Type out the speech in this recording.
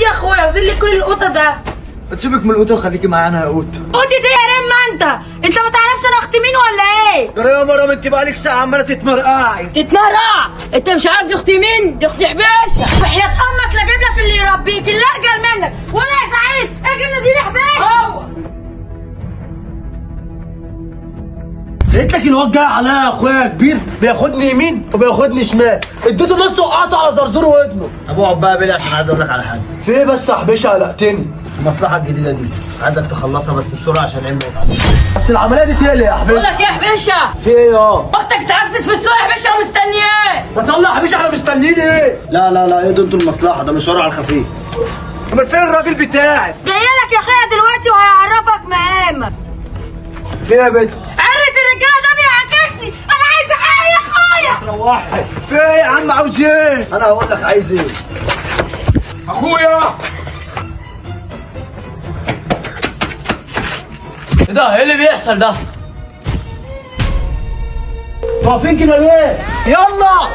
خد يا اخويا وزل لي كل القوطه ده. تسيبك من القوطه وخليكي معانا يا قوت. قوطه ايه يا ريم؟ انت ما تعرفش انا اخت مين ولا ايه؟ ترى يا مرة انت بقالك ساعة عماله تتمرقعي. تتمرقع؟ انت مش عارف دي اختي مين؟ دي اختي حبيشه. وحياة امك لا اجيب لك اللي يربيك اللي ارجل منك. ولا يا سعيد اجري نادي حبيشه. هو لقيت لك الواد جاي عليا يا اخويا كبير، بياخدني يمين وبياخدني شمال، اديته نص وقعته على زرزور ودنه. طب اقعد بقى بيلي عشان عايز اقول لك على حاجة. في ايه بس يا حبيشه؟ قلقتني. المصلحة الجديدة دي عايزك تخلصها بس بسرعة عشان العلم يتعدى. بس العملية دي تقلق يا بقول حبيشه. لك ايه يا حبيشه؟ في ايه يا اختك اتعكست في السوق يا حبيشه ومستنياك. ما تطلع يا حبيشه، احنا مستنيين ايه؟ لا لا لا، ايه ده؟ انتوا المصلحة ده مشوار على الخفيف. امال فين الراجل بتاعك؟ جاي لك يا اخويا دلوقتي وهيعرفك مقامك. في ايه يا بنت؟ عرة الرجالة ده بيعاكسني، انا عايزه حقي يا اخويا. روحي. في ايه يا عم؟ عاوز ايه؟ انا هقول لك عايز ايه. اخويا ايه ده؟ ايه اللي بيحصل ده؟ واقفين كده ليه؟ يلا.